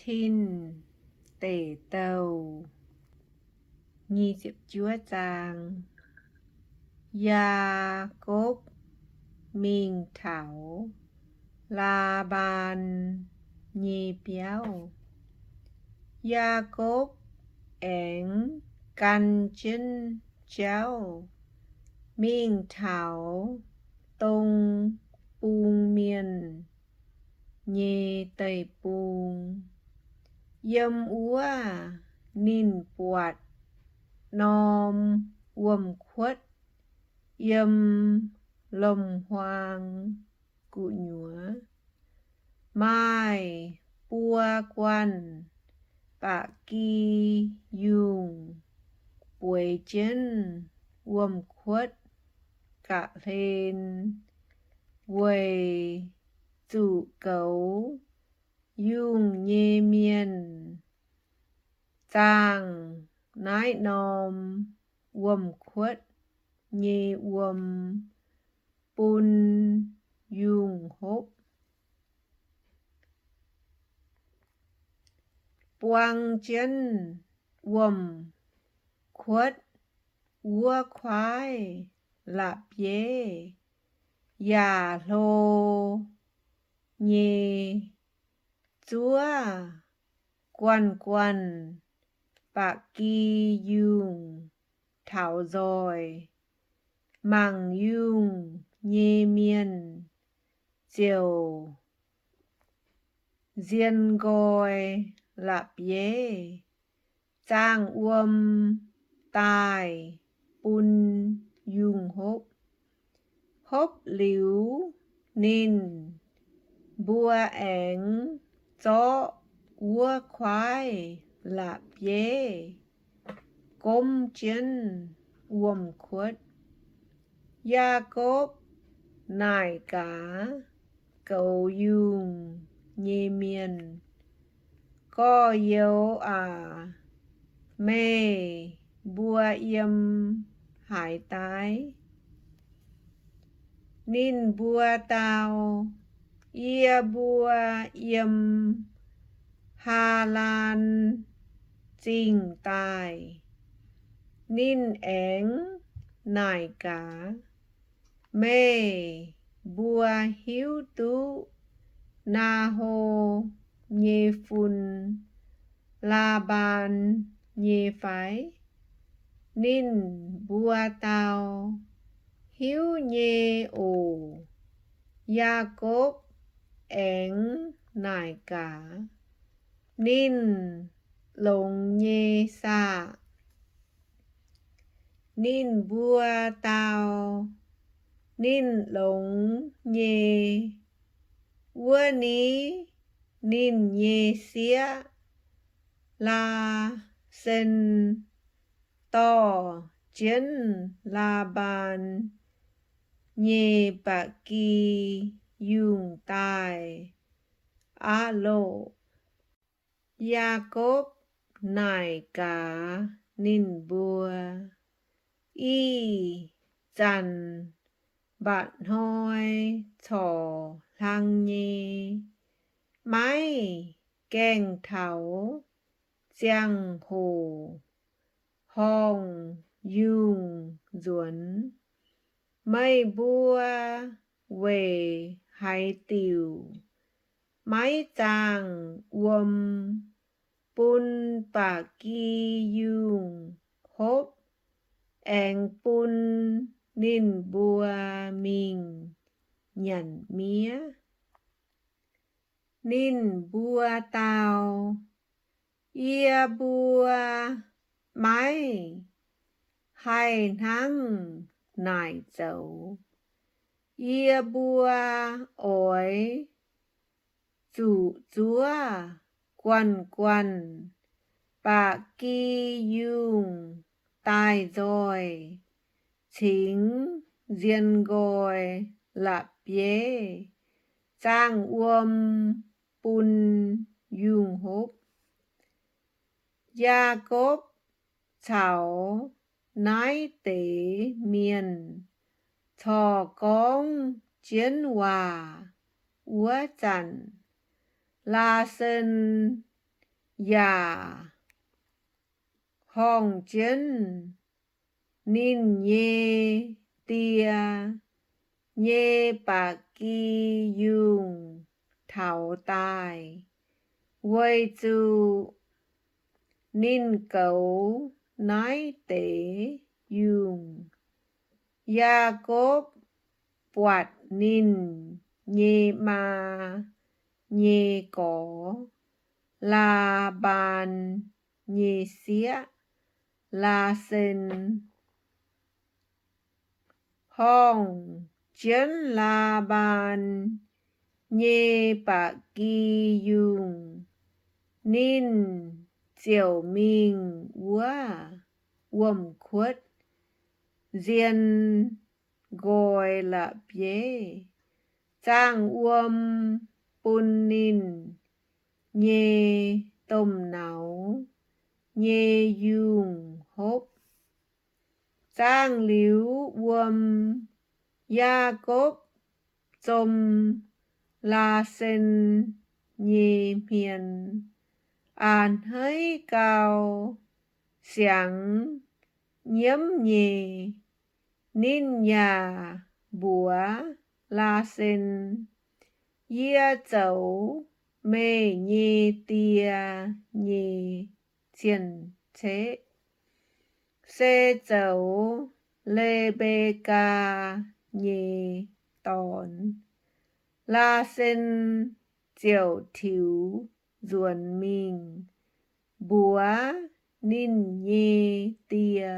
Tin Deic Douh. Nyic ziepc juov zaang. Yaakopv mingh taux Laa^mbaan nyei biauv. Yaakopv aengx gan jienv jauv mingh taux dong bung mienh nyei deic-bung. Yiem wuov ninh buatc norm wuom-kuotv yiem lomc-huaang gu'nyuoz, maaih buo guanh ba'gi yungh bueix jienv wuom-kuotv ga'hlen, weic zuqc goux yungh nyei mienh zaangh naaiv norm wuom-kuotv nyei wuom bun yungh hopv. Buang jienv wuom-kuotv wuov kuaaiv la'bieiv yaac hlo nyei, zuov guanh guanh ba'gi yungh taux nzoih. Mangc yungh nyei mienh ziouc nzien nqoi la'bieiv, zaangh wuom daaih bun yungh hopv. Hopv liuz, ninh mbuo aengx zorqv wuov kuaaiv la'bieiv gomv jienv wuom-kuotv. Yaakopv naaic gaax goux yungh nyei mienh, Gorx-youz aac, meih mbuo yiem haaix daaih? Ninh mbuo dau, Yie mbuo yiem Haalaan Zingh daaih. Ninh aengx naaic gaax, Meih mbuo hiuv duqv Naa^ho nyei fun, Laa^mbaan, nyei fai? Ninh mbuo dau, Hiuv nyei oc. Yaakopv aengx naaic gaax, Ninh longx nyei saah? Ninh mbuo dau, Ninh longx nyei. Wuov ni ninh nyei sieqv, Laa^sen, dorh jienv Laa^mbaan nyei ba'gi yungh daaih aqv loh. Yaakopv naaic gaax ninh mbuo, Ih zanc mba'hnoi corc hlang nyei, maiv gaengh taux ziangh hoc horngh yungh nzuonx. Meih mbuo weic haaix diuc maiv zaangh wuom bun ba'gi yungh hopv, aengx bun ninh mbuo mingh nyanc miev? Ninh mbuo dau, Yie mbuo maiv haih hnangv naaic zoux. Yie mbuo oix zuqc zuov guanh guanh ba'gi yungh daaih nzoih, cingx nzien nqoi la'bieiv zaangh wuom bun yungh hopv. Yaakopv caux naaiv deix mienh corc gorngv jienv waac wuov zanc, Laa^sen yaac horngh jienv ninh nyei die nyei ba'gi yungh taux daaih, weic zuqc ninh goux naaiv deix yungh. Yaakopv buatc ninh nyei maa nyei gorx, Laa^mbaan nyei sieqv, Laasen, horngh jienv Laa^mbaan nyei ba'gi yungh. Ninh ziouc mingh wuov wuom-kuotv nzien nqoi la'bieiv, zaangh wuom bun ninh nyei domh nauz nyei yungh hopv. Zaangh liuz wuom, Yaakopv zom Laasen nyei hmien a'hneiv gau, siangx nyiemv nyei. Ninh yaac mbuox Laasen, Yie zoux meih nyei die nyei cien-ceqv, se zoux Le^mbe^kaa nyei dorn. Laasen ziouc tiux nzuonx mingh mbuox ninh nyei die.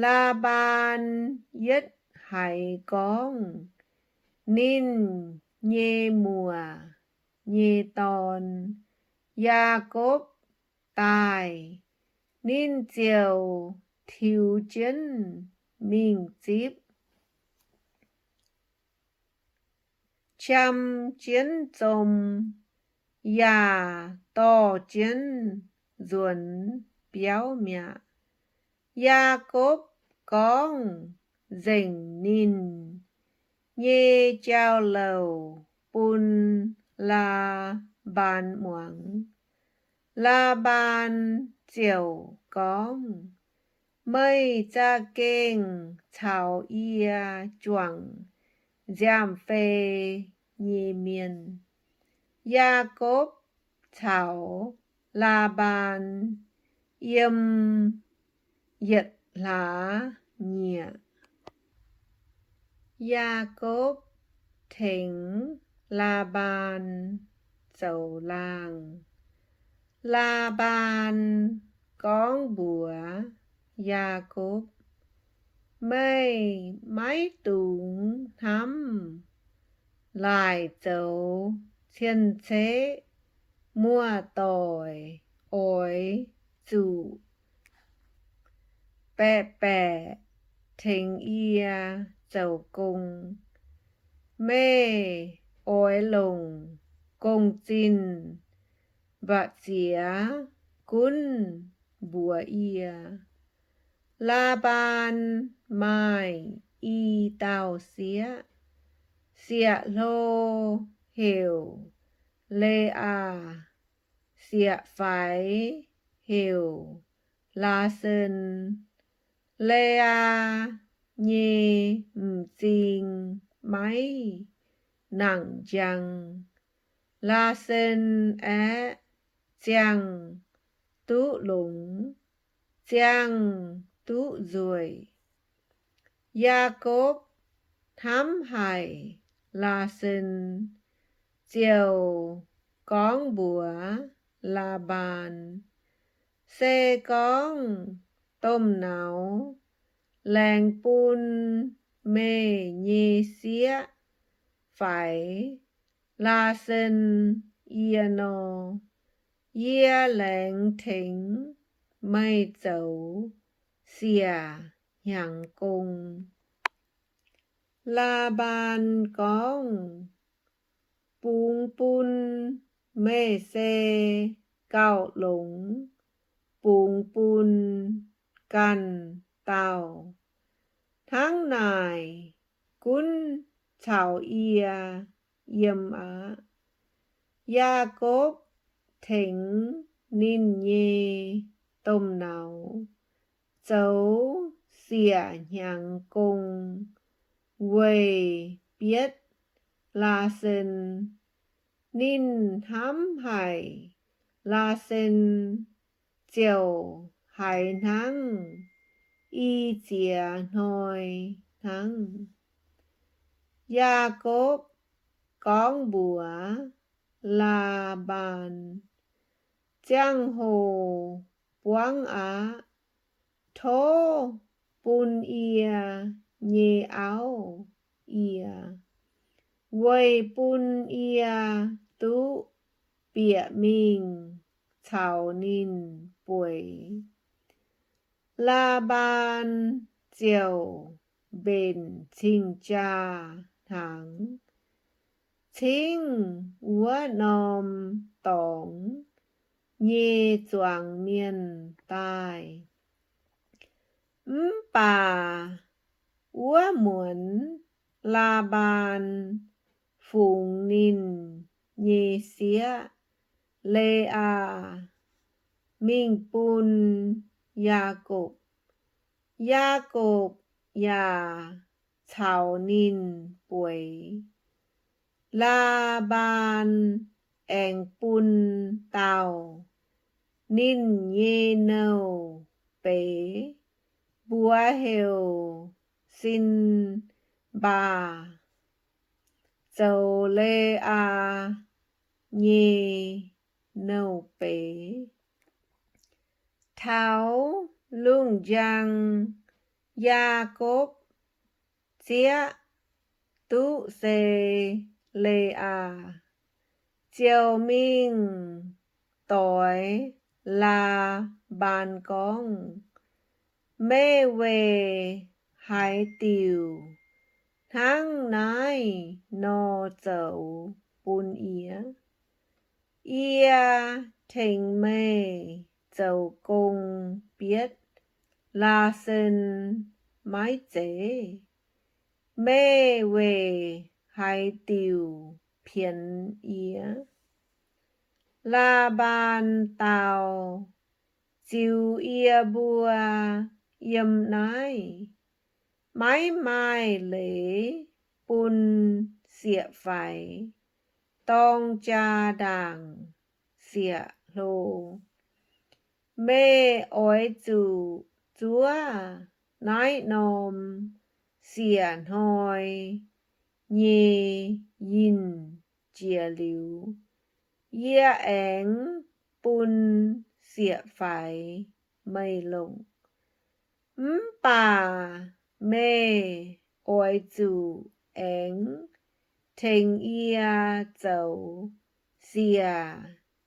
Laa^mbaan yietv haiz gorngv ninh nyei muoc nyei dorn, Yaakopv, daaih, ninh ziouc tiux jienv mingh zipv, qam jienv zom, yaac dorh jienv nzuonx biauv mi'aqv. Yaakopv gorngv nzengc ninh nyei jauv-louc bun Laa^mbaan muangx. Laa^mbaan ziouc gorngv, Meih za'gengh caux yie juangc nziaamv fei nyei mienh. Yaakopv caux Laa^mbaan yiem yietc hlaax nyieqc. Yaakopv Tengx Laa^mbaan Zoux Laangh. Laa^mbaan gorngv mbuox Yaakopv, Meih maiv dungx hnamv laaic zoux cien-ceqv muoz-doic oix zuqc baeqc-baeqc tengx yie zoux gong. Meih oix longc gong-zinh mba'ziex gunv mbuox yie. Laa^mbaan maaih i dauh sieqv, sieqv-hlo heuc Le^aa, sieqv-faix heuc Laasen. Le^aa nyei m'zing maiv nangc njang. Laasen aeqv, ziangh duqv longx, ziangh duqv nzueic. Yaakopv hnamv haic Laasen, ziouc gorngv mbuox Laa^mbaan, Se gorngv domh nauz laengz bun meih nyei sieqv-faix, Laasen, yie nor, yie laengz tengx meih zoux siec hnyangx gong. Laa^mbaan gorngv, Bungx bun meih se gauh longx bungx bun ganh dauh. Hnangv naaic gunv caux yie yiem aqv. Yaakopv tengx ninh nyei domh nauz zoux siec hnyangx gong weic bietv Laasen. Ninh hnamv haic Laasen ziouc haiz hnangv i ziex hnoi hnangv. Yaakopv gorngv mbuox Laa^mbaan, Ziangh hoc buangv aqv. Tov bun yie nyei auv yie, weic bun yie duqv bieqc mingh caux ninh bueix. Laa^mbaan ziouc mbenc cing-jaa hnaangx, cingv wuov norm dorngx nyei zuangx mienh daaih. Mv baac wuov muonz Laa^mbaan fungx ninh nyei sieqv, Le^aa, mingh bun Yaakopv. Yaakopv yaac caux ninh bueix. Laa^mbaan aengx bun dauh ninh nyei nouh beiz, mbuox heuc Sin^mbaa, zoux Le^aa nyei nouh beiz. Taux lungh njang, Yaakopv zieqv duqv se Le^aa, ziouc mingh doix Laa^mbaan gorngv, Meih weic haaix diuc hnangv naaiv nor zoux bun yie? Yie tengx meih zoux gong bietv Laasen maiv zeiz? Meih weic haaix diuc pienx yie? Laa^mbaan dau, Ziux yie mbuo yiem naaiv. Maiv maaih leiz bun sieqv-faix dorng jaa-ndaangc sieqv-hlo. Meih oix zuqc zuov naaiv norm siec hnoi nyei yinh jiex liuz, yie aengx bun sieqv-faix meih longc. Mv baac meih oix zuqc aengx tengx yie zoux siec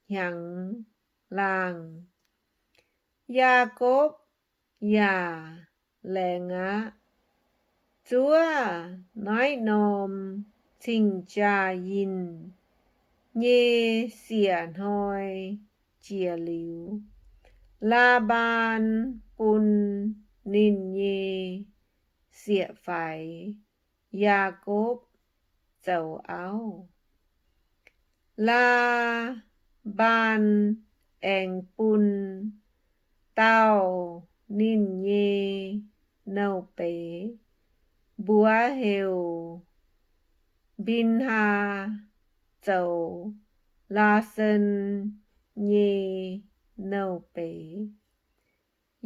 hnyangx laangh. Yaakopv yaac laengz aqv. Zuov naaiv norm cing-jaa yinh nyei siec hnoi jiex liuz, Laa^mbaan bun ninh nyei sieqv-faix, Yaakopv, zoux auv. Laa^mbaan aengx bun dauh ninh nyei nouh beiz, mbuox heuc Mbin^haa, zoux Laasen nyei nouh beiz.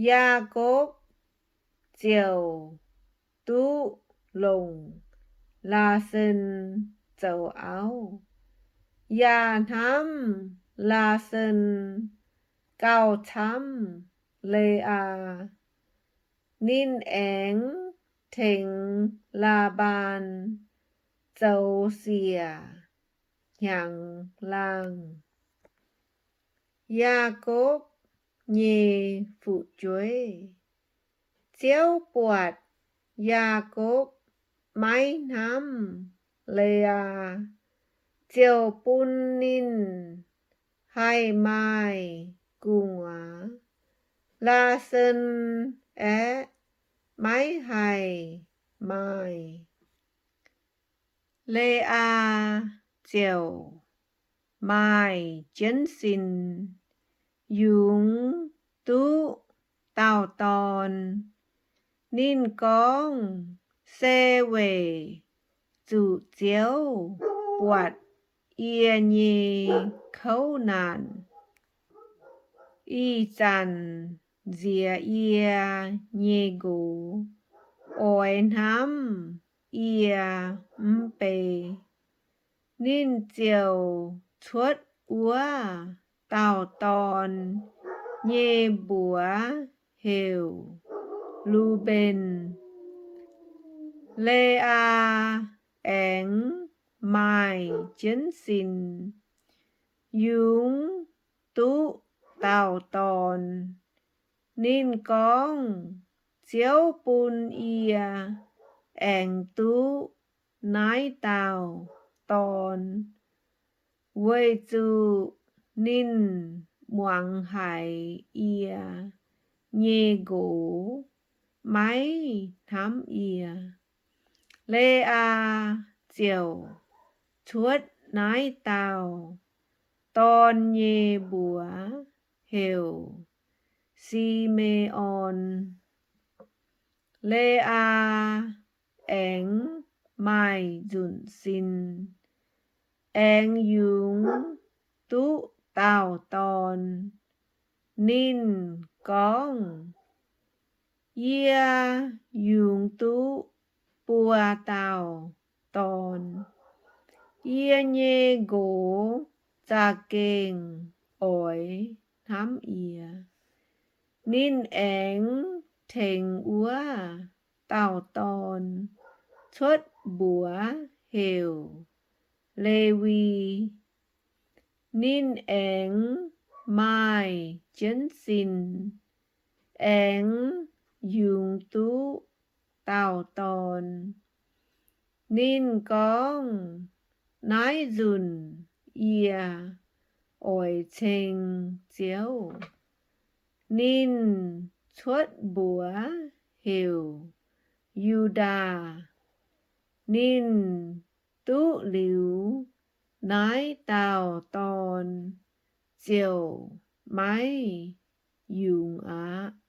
Yaakopv ziouc duqv longc Laasen zoux auv, yaac hnamv Laasen gauh camv Le^aa. Ninh aengx tengx Laa^mbaan zoux siec hnyangx laangh. Yaakopv Nyei Fu'jueiv. Ziouv buatc Yaakopv maiv hnamv Le^aa, ziouc bun ninh haih maaih gu'nguaaz. Laasen aeqv, maiv haih maaih. Le^aa ziouc maaih jienv sin, yungz duqv dauh dorn. Ninh gorngv, Se weic zuqc Ziouv buatc yie nyei kouv naanc, ih zanc nziex yie nyei nqox, oix hnamv yie mv bei. Ninh ziouc cuotv wuov dauh dorn nyei mbuox heuc Lu^mben. Le^aa aengx maaih jienv sin, yungz duqv dauh dorn. Ninh gorngv, Ziouv bun yie aengx duqv naaiv dauh dorn, weic zuqc ninh muangx haiz yie nyei nqox, maiv hnamv yie. Le^aa ziouc cuotv naaiv dauh dorn nyei mbuox heuc Si^me^on. Le^aa aengx maaih nzunc sin, aengx yungz duqv dauh dorn. Ninh gorngv, Yie yungz duqv buo dauh dorn. Yie nyei nqox za'gengh oix hnamv yie. Ninh aengx tengx wuov dauh dorn cuotv mbuox heuc Lewi. Ninh aengx maaih jienv sin, aengx yungz duqv dauh dorn. Ninh gorngv, Naaiv nzunc yie oix ceng Ziouv. Ninh cuotv mbuox heuc Yu^ndaa. Ninh duqv liuz naaiv dauh dorn ziouc maiv yungz aqv.